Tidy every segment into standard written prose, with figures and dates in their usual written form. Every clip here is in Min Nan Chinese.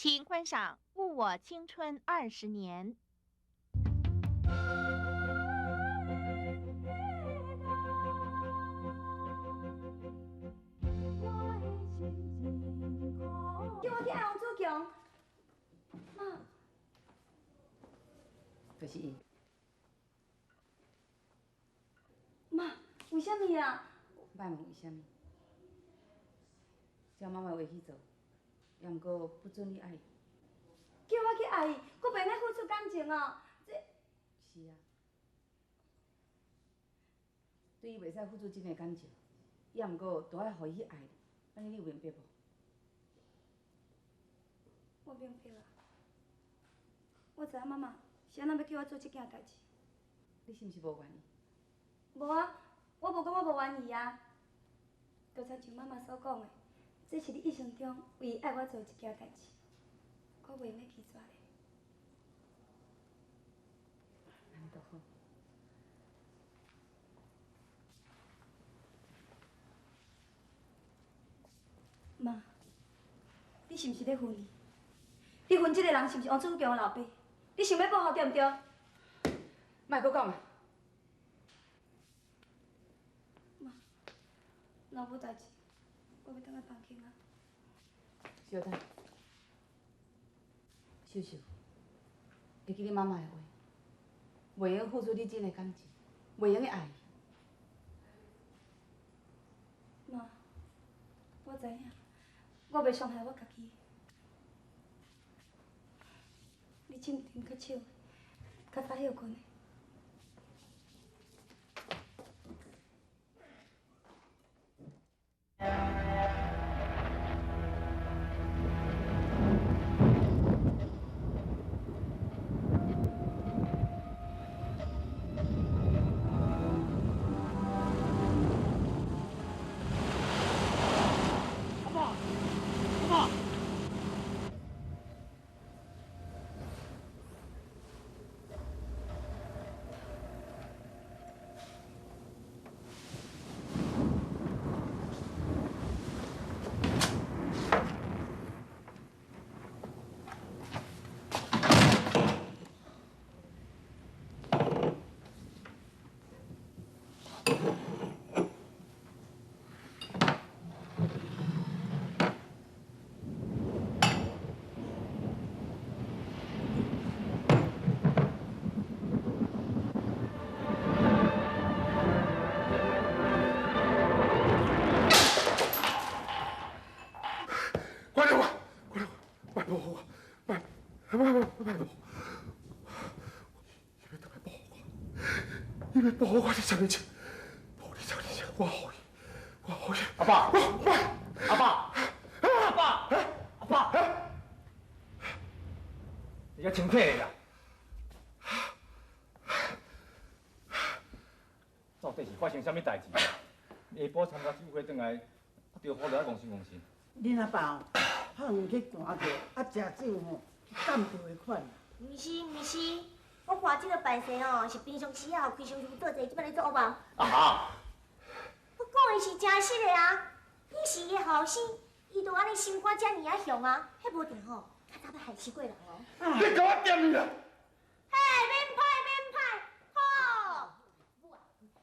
请观赏《误我青春二十年》。叫我去爱王子强，妈，就是伊。妈，为啥物啊？莫问为啥物，照妈妈话去做，也毋过不准你爱伊。叫我去爱伊，阁袂用付出感情哦？这是啊，对伊袂使付出真的感情，也毋过都爱予伊去爱你，按呢你有明白无？我明白啊，我知影妈妈是按怎欲叫我做这件代志。你是毋是无愿意？无啊，我无讲我无愿意啊。就亲像妈妈所讲的，这是你一生中唯一爱我做的一件代志，我袂用得拒绝的。按呢就好。妈，你是毋是咧恨伊？你恨这个人是毋是王子强的老爸？你想欲报复对毋对？莫阁讲啊！妈，若无代志，我欲转来房间啊。稍等，秀秀，会记你妈妈的话，袂用付出你真的感情，袂用去爱伊。妈，我知影，我袂伤害我家己。你进前较笑，较早歇睏。阿爸，阿爸。关掉我，关掉我，莫保护我，莫，莫莫莫保护我，伊欲转来报复我，伊欲报复我，你啥物钱？无你啥物钱？我予伊，我予伊。阿爸，阿爸，阿爸，阿爸，你遮清醒的啦！到底是发生啥物代志？下晡参加酒会转来，着火就爱戆神戆神。恁阿爸哦，拍远去寒著，啊，食酒吼，去感著的款。毋是毋是，我看这个办事哦，是平常时啊，开伤做济，这摆咧做恶梦。啊哈！我讲的是真实的啊，彼时的后生，伊就按呢心肝遮尔仔雄啊，彼无定吼，较早欲害死过人哦。你共我掂去啦！嘿，免歹免歹，好，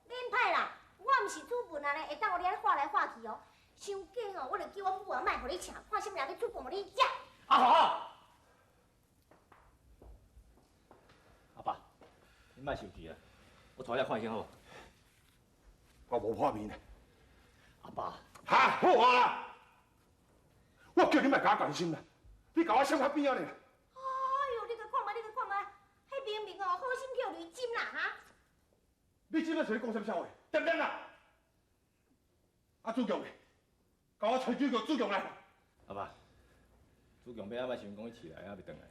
免歹啦，我毋是主文啊咧，会当予你按呢画来画去哦。伤假吼，我就叫阮母啊，莫予你请，看啥物人咧煮饭予你食。阿华，阿爸，你莫生气啊，我带你来看医生好无？我无破面啊！阿爸，哈，好啊啦！我叫你莫共我关心啦，你共我想较边仔咧。哎哟，你阁看觅，你阁看觅，彼明明哦，好心叫雷针啦哈！你这摆是咧讲啥物笑话？点点啦！啊，子强咧，共我揣子强，子强来。阿爸，子强欲仔摆想讲去市内，犹未转来。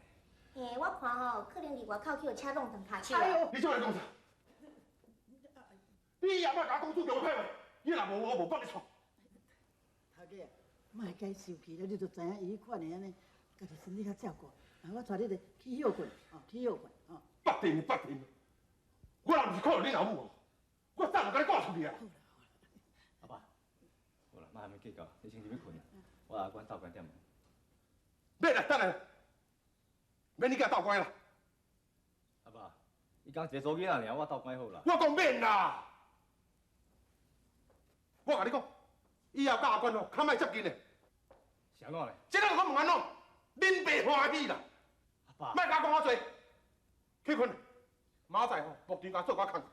嘿，我看吼，可能伫外口去予车弄断跤手。哎呦，你这摆讲啥？你也莫共我讲子强的歹话，你若无我无放你创。头家啊，莫该生气了，你就知影伊彼款的按呢，家己身体较照顾。啊，我带你咧去歇睏，吼，去歇睏，吼。北定北定，我若毋是看著恁老母，我早就共你赶出去啊！阿爸，好啦，莫和伊计较，你先入去睏，我来管斗关点。免啦，等下，免你佮鬥關啦。阿爸，伊講一个查某囡仔爾，我鬥關好啦。我講免啦。我共你講，以後佮阿娟吼，較莫接近咧。是按怎咧？這個我問按怎，恁爸歡喜啦。阿爸，莫佮我講遐濟，去睏。明仔載吼，牧場共做寡工。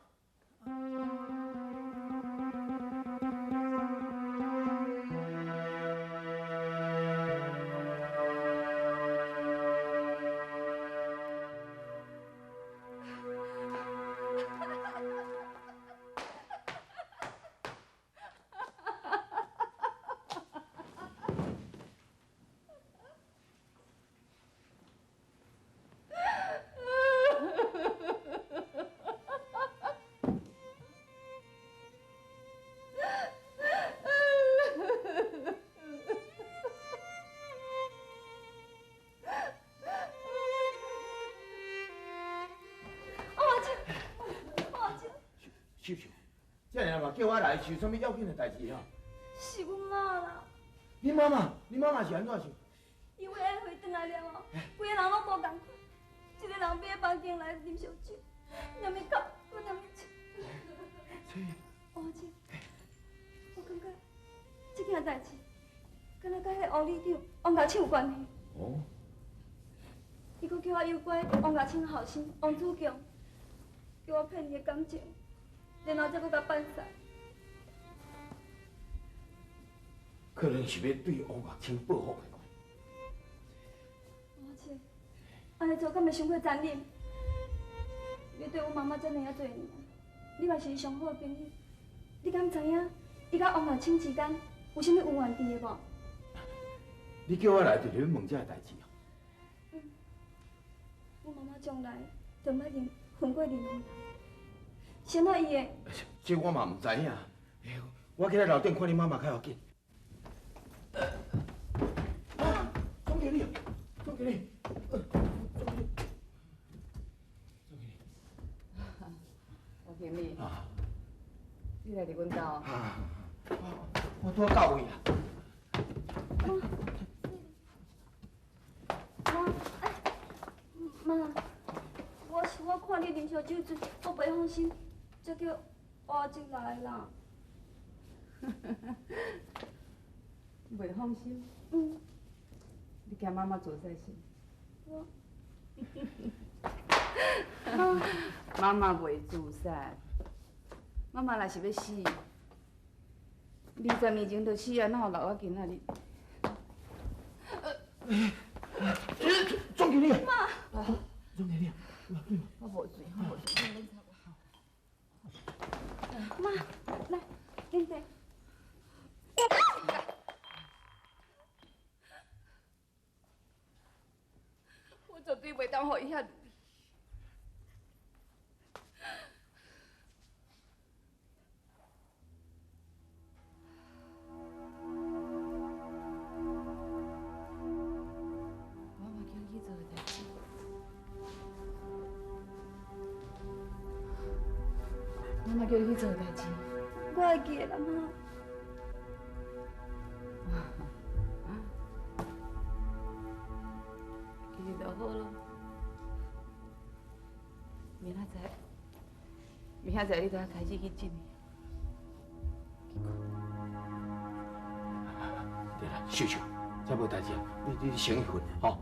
秀秀，這爾嘛叫我來是有啥物要緊的代誌吼？是阮媽啦。你媽媽，你媽媽是按怎想？伊為愛回轉來了後，規个人攏無仝款，一个人佇房間內啉燒酒，踮咧哭，閣踮咧笑。王姐，我感覺這件代誌，敢若佮彼个王里長王家清有關係。哦。伊閣叫我誘拐王家清的後生王子強，叫我騙伊的感情。然後才閣共辦殺。可能是欲對王岳清報復的。王姐，按呢做敢會傷過殘忍？你對阮媽媽遮爾仔濟年，你嘛是伊上好的朋友，你敢知影伊佮王岳清之間有啥物恩怨佇的無？你叫我來就是欲問這个代誌哦。嗯，阮媽媽從來就毋捌認分過任何人。啥物伊會？這我嘛毋知影。我去來樓頂看你媽媽較要緊。總經理，總經理，總經理，總經理。王經理，你來佇阮兜？我拄仔到位啊。媽，我是我看你啉燒酒醉，我袂放心。才叫阿靜來啦。袂放心？嗯。你驚媽媽自殺是？我。媽媽袂自殺。媽媽若是欲死，20年前就死啊，哪有留到今仔日？總經理。媽。總經理，我無醉，我無醉，你免插我。媽，來，啉茶。我絕對袂當予伊遐如意。我嘛叫你去做的代誌。媽媽叫你去做的代誌。我會記得啦，媽。記得就好咯。明仔載，明仔載你就愛開始去種。對啦，秀秀，這無代誌，你先去睏，吼。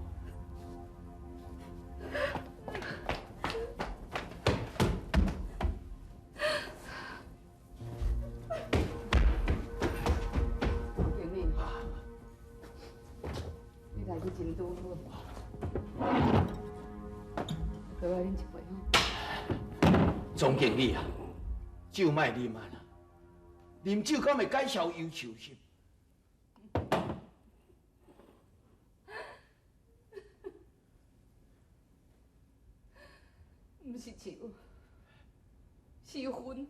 总经理啊，酒莫啉啊啦，啉酒敢会解消忧愁心？毋是愁，是恨。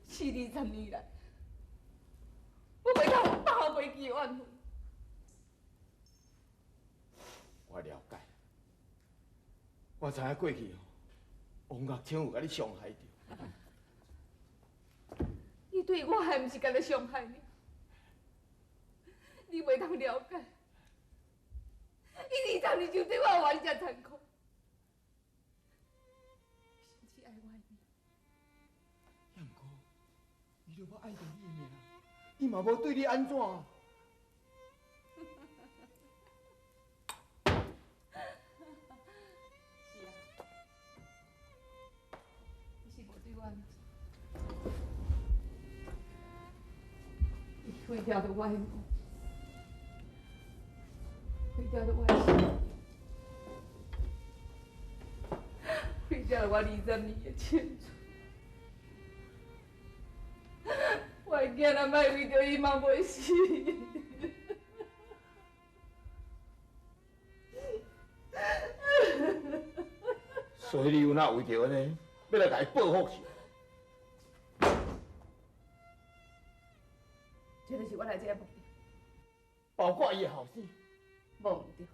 是20年来，我袂当有放袂记怨恨。我了解，我知影过去王岳清有共你伤害著。你对我还毋是干焦伤害呢？你袂当了解，伊20年前对我话你遮残酷，甚至爱我的命。也毋过，伊都无爱著你的命，伊嘛无对你按怎。是啊，伊是无对我按怎，伊毁掉著我的梦。毁掉著我的心，毁掉著我20年的青春。我的囝若莫为著伊嘛袂死。所以你有哪为著按呢，欲来共伊报复是？这就是我来这的目的。包括伊的后生。无毋对，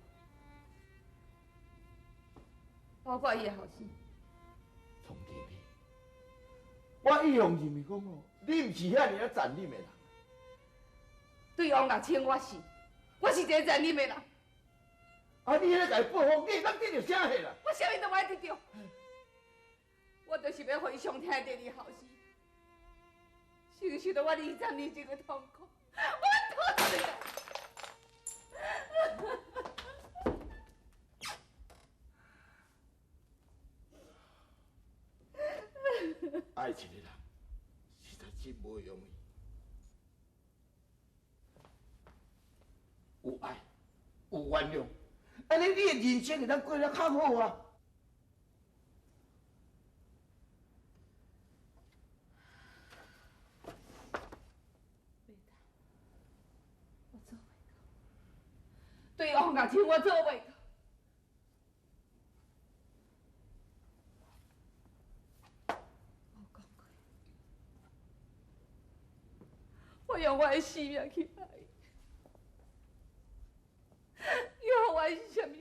包括伊的后生。总经理，我一向认为讲哦，你毋是遐尔仔残忍的人。对王月清，我是一个残忍的人。啊！你彼个共伊报复，你会当得著啥货啦？我啥物都无爱得著，我就是欲予伊伤疼的第二后生，承受著我20年前的痛苦，我吐出来。爱一个人，实在真无容易。有爱，有原谅，按呢你的人生会当过得较好啊。我做袂到，对王月清我做袂到。我用我的性命去爱伊，伊予我的是啥物？伊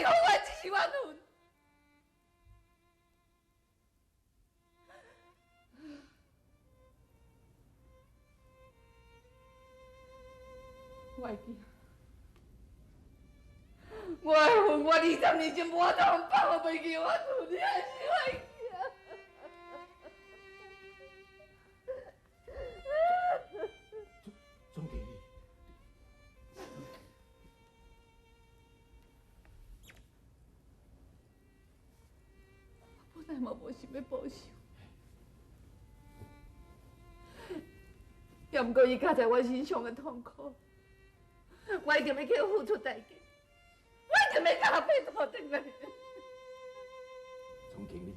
予我的只是怨恨。我的囝，我的恨，我20年前无法度放袂记，我恨你还是我的囝。总经理，我本来嘛无想欲报仇，也毋过伊加在我身上的痛苦，我一定欲去付出代价，我一定欲共他拜托转来。总经理，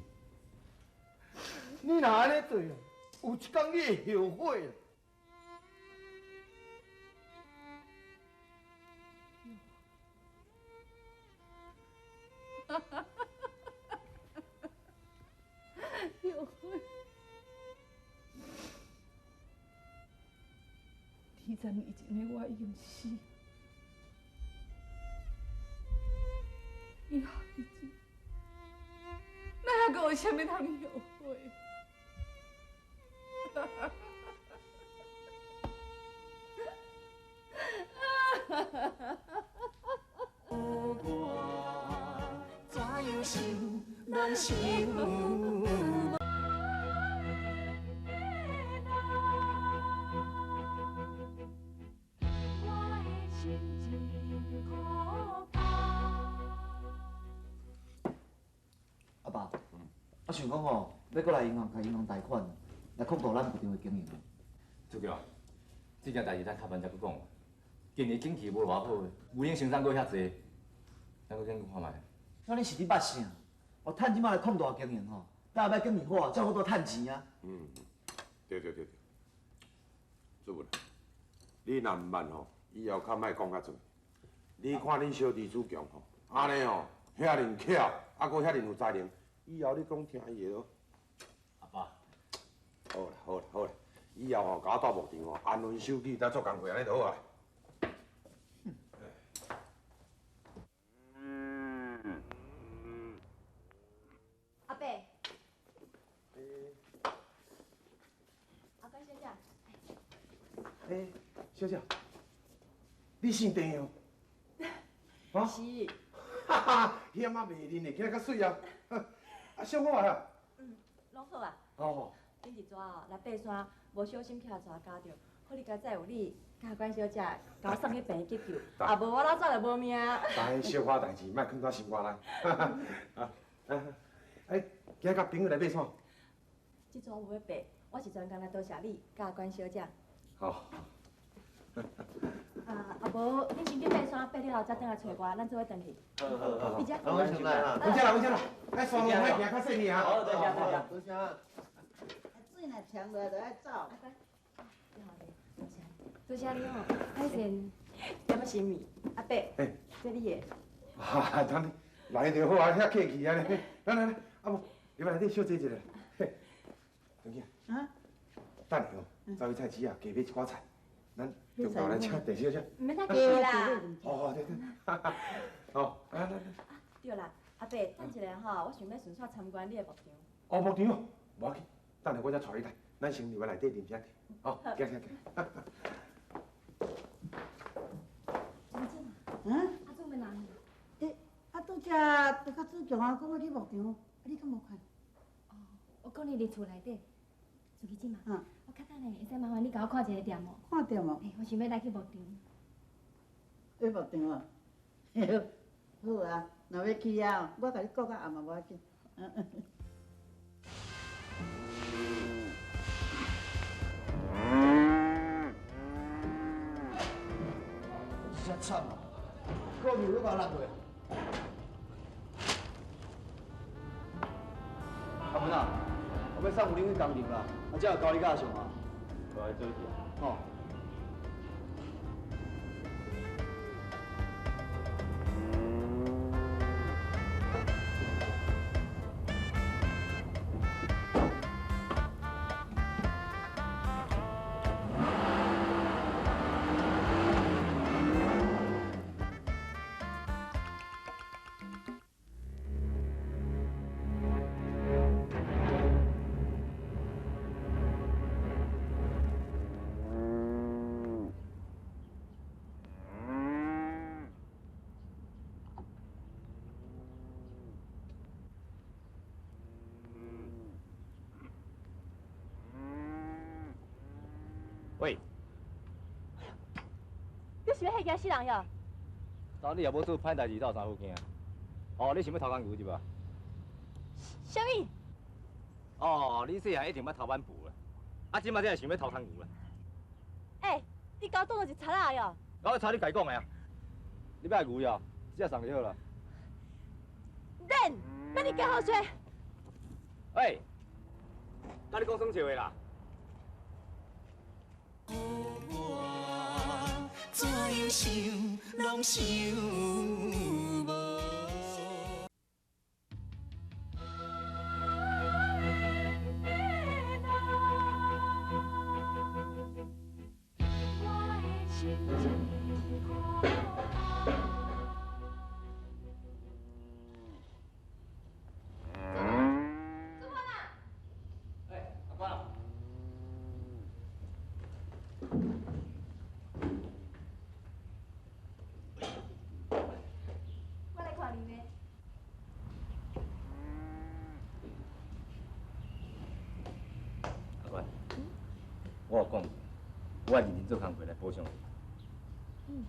你若按呢做，有一天你会后悔。后悔。20年前的我已经死，以后日子，哪还阁有啥物通后悔？怎样想，拢想无。阿爸，我想讲吼，欲阁来银行共银行贷款，来扩大咱牧场的经营。主教，这件代志咱较慢才阁讲。近年景气无偌好，牛奶生产阁遐济，咱阁紧看觅。那你是伫捌啥？我趁这摆来扩大经营吼，等下摆经营好，才有法度趁钱啊。嗯，对对对对。主任，你若毋捌吼，以后较莫讲较济。你看恁小弟子强吼，按呢吼，遐尔巧，啊，阁遐尔有才能，以后你讲听伊的咯。阿爸。好啦好啦好啦，以后吼，共我蹛牧场吼，安分守己，当做工课按呢就好啊。阿伯。阿关小姐。欸，小姐，你姓郑哦？啊？是。哈哈，嫌啊袂啉的，今日较水啊。啊，上好啊。嗯，拢好啊。哦。顶一逝哦，来爬山，无小心去予蛇咬著，好哩佳哉有你，佮关小姐，共我送去病院急救，啊无我老早就无命。但小可代志，莫囥在心肝内。啊，哎，今日佮朋友来爬山。这逝无欲爬，我是专工来多谢你，佮关小姐。好。啊，啊无，恁先去爬山，爬了后才转来揣我，咱做伙转去。好好好。你遮。我先来啦。阮遮啦，阮遮啦。哎，山路莫行较细腻啊。好，多谢多谢。多谢。水若强落来就爱走。阿关，你好，多谢，多谢你吼，爱先点仔心意，阿伯，这你的。啊，当你来就好啊，遐客气啊咧。来来来，阿母，入来内底小坐一下。嘿，转去。啊？等下哦，走去菜市啊，加买一寡菜。咱中昼来请郑小姐。毋免太客气啦。哦，对对，好，来来来。对啦，阿伯，等一下吼，我想欲顺续参观你的牧场。哦，牧场哦，无要紧，等下我才带你来。咱先入来内底啉下茶。好，行行行。真正啊？啊，做咩人？欸，啊，拄才拄甲子强啊，讲欲去牧场，啊，你敢无看？哦，我讲你伫厝内底，自己进嘛。嗯。我较等下会使麻烦你共我看一个店无？看店无？欸，我想欲来去牧场。去牧场哦？好啊，若欲去啊，我共你顾较暗嘛无要紧。真惨啊！股票阁共我落落。阿文啊，我欲送恁去工厂啦，啊，这有交你教上啊。我来做去。吼。喂，你是欲吓惊死人哟？昨你也无做歹代志，哪有啥好惊？哦，你想欲偷牵牛是吧？啥物？哦，你细汉一定捌偷挽布啦，啊，这摆才会想欲偷牵牛啦。欸，你共我当做是贼仔哟？我贼你家讲的啊！你欲爱牛哟，这送就好啦。免，免你加好说。喂，佮你讲耍笑的啦。怎样想，拢想无。欸，阿关啊。我来看你呢。阿关，我有讲，我爱认真做工课来补偿你。嗯。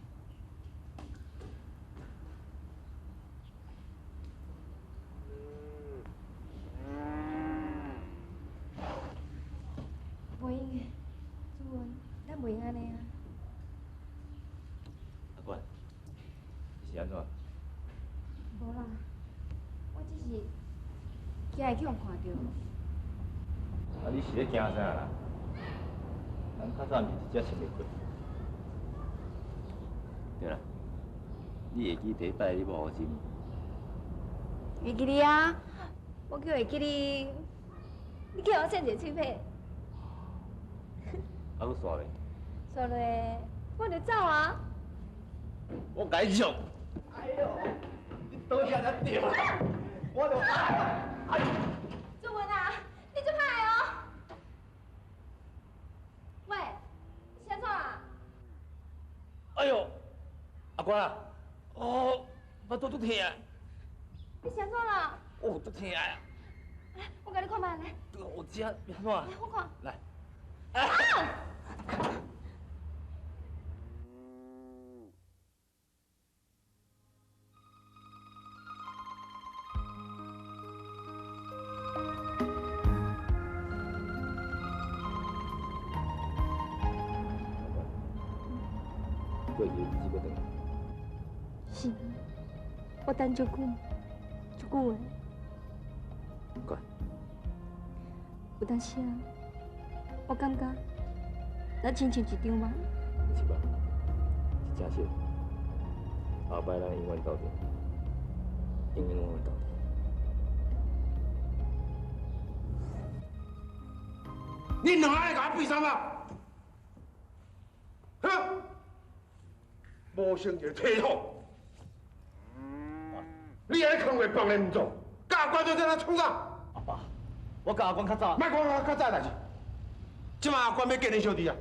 袂用的，主文，咱袂用按呢啊。阿关，你是按怎？无啦，我只是惊会去予看著。啊，你是咧惊啥啦？咱较早毋是一只穿袂过。对啦，你会记第一摆你某予我斟？会记你啊，我叫会记你，你叫我扇一个喙皮。啊，阁煞咧？煞落，我就走啊。我共你讲。哎呦，你倒遐才对啦，我就哎呦。祖文啊，你足歹哦。喂，你是按怎啊？哎呦，阿关啊，哦，哦，腹肚足疼。你是按怎啦？哦，足疼啊！来，我共你看覓來。我這按怎？來，我看。來。啊！过去日子欲转来。是，我等足久，足久的。乖。有当时啊，我感觉咱亲像一场梦。毋是吧？是真实。后摆咱永远斗阵，永永远远斗阵。你两个爱共我比啥嘛？哈？无成就体统，你安尼囥袂放咧毋做，佮阿关做这创啥？阿爸，我佮阿关较早。莫讲我较早代志，这马阿关欲见恁小弟啊，